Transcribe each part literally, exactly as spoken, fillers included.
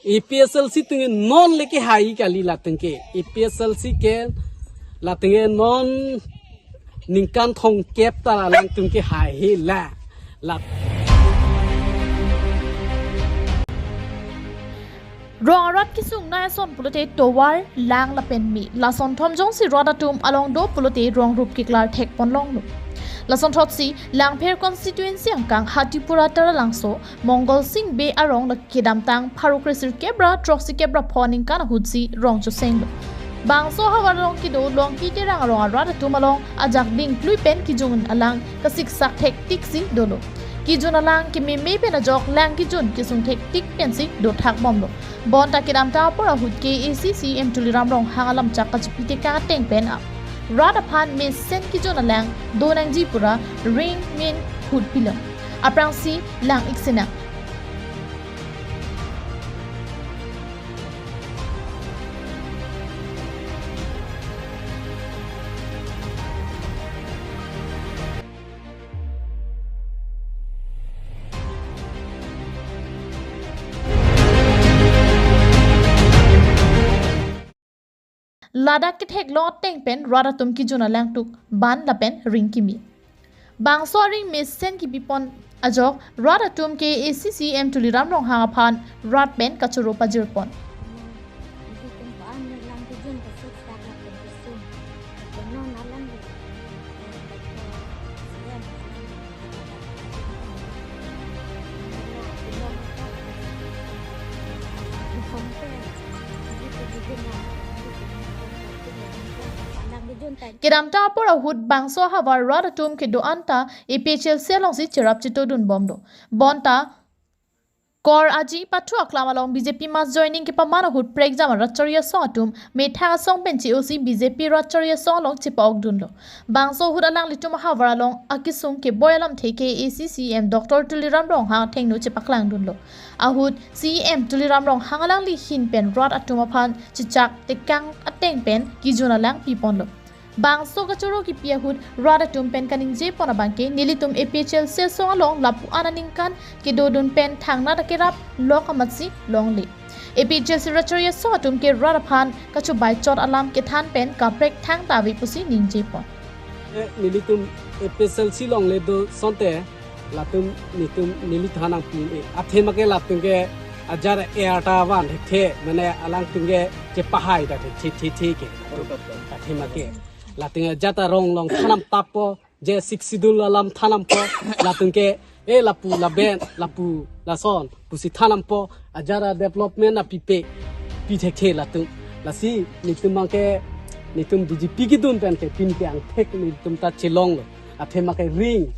APHLC atum ke non le kehai kali latum ke. APHLC ke latum ke non ningkan thomkep ta alangtum ke haihela. La Rong arat kesung nai ason pulote tovar, lang lapen me. Lason thom jongsi rat atum along do pulote rong rup keklar thekpon longlo. Lason thotsi Langpher constituency angkang Hatipura Taralangso, Mongol Sing Bey arong kedamtang pharo kresirkep ra throksi kep ra pho aningkan ahutsi rong chosenglo. Bangso ahavar along kedo Longki Terang arong arat atum along ajak dingklui pen kejun alang kasiksak thektiksi dolo. Kejun alang kememe pen ajok lang kejun kesung thektik pensi dothak bomlo. Bonta kedamtang apor ahut ke ACC CEM Tuliram Ronghang alamchak kachipitekang ateng pen ap rat aphan mesen kejun alang donangji pura ring min hut pilo. Aphrangsi lang-ik sinang. Ladak kethek long ateng pen rat atum kejun alang tuk ban lapen ring kimi. Bangso aring mesen kibipon ajok rat atum ke ACC CEM Tuliram Ronghang aphan rat pen kachoro pajirpon. Kedamtang apor ahut bangso ahavar rat atum kedo anta APHLC alongsi cherap chetodun bomlo. Bonta Kor Aji pathu aklam along BJP mass joining kepaman ahut prekjam arat chari asong atum methang asong pen che-osi BJP rat chari asong along chepa-okdunlo. Bangso ahut alanglitum ahavar along akesung keboi alamthe ke ACC CEM Doctor Tuliram Ronghang athengno chepaklangdunlo. Ahut CEM Tuliram Ronghang alangli ahin pen rat atum aphan chechak tekang ateng pen kejun alang piponlo. Bangso kachoro kipi ahut rat atum pen kaningjepon abangke nelitum APHLC asong along lapu-an aningkan kedodun pen thangnat akerap lok amatsi longle. APHLC rat chari asong atum ke rat aphan kachobai chot alam kethan pen kaprek thangta ave pusi ningjepon. Eh, nelitum APHLC along le do asonte latum nelitum neli thanang pin e. Athema ke latum ke ajat e arta van thekthe, mane alangtum ke chepahai ta the the the the ke. Athema ke latum ke ajat arong along thanam tappo, je Sixth Schedule alam thanampo, latum ke e lapu laben lapu lason pusi thanampo, ajat adevelopment apipe pi thekthe latum. Lasi nelitum abangke nelitum BJP kedun pen ke pin ke angthek nelitum ta chelonglo. Athema ke ring,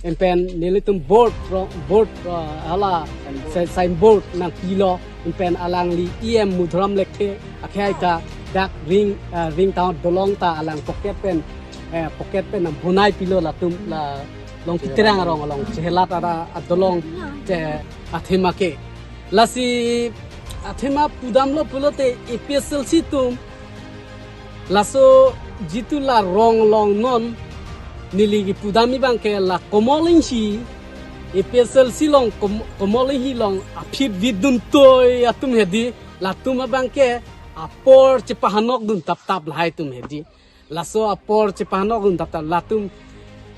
empen nelitum board, ro-, board, uh, hala si-, signboard nangpilo, empen alangli EM Madhuram Lekthe akhai ta dak ring, uh, ring ta dolong ta alang pocket pen, eh, pocket pen nang bonai pilo latum la Longki Terang arong along chehelat ada adolong che athema ke. Lasi athema pudamlo pulote APHLC atum laso jitu la rong along non neli kipudam abangke la Komol Inghi, APHLC along Kom-, Komol Inghi along aphi vidun toi atum hedi, latum abangke apor chepahanokdun taptap lahai atum hedi. Laso apor chepahanokdun taptap latum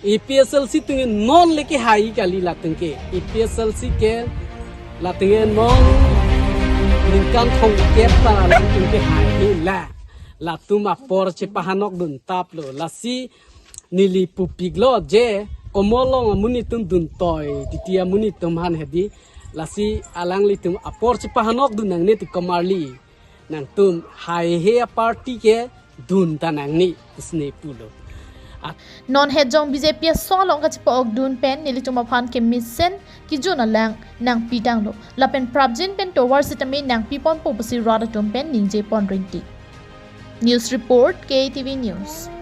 APHLC atum ke non le kehai kali latum ke. APHLC ke latum ke non ningkan thomkep ta latum ke haihela. Latum apor chepahanokdun taplo. Lasi neli pupiklo je Komol along amonit atum dun toi titi amonit atum aphan hedi. Lasi alanglitum apor chepahanokdun nangne ti komarli. Nangtum haihe aparty ke dun ta nangne pusi ne pulo. Non hetjong BJP asong along kachepa-okdun pen nelitum aphan kemesen kejun alang nangpitanglo. Lapen prapjin pen tovar sitame nangpiponpo pusi rat atum pen ningjepon rinti. News report, KATV News.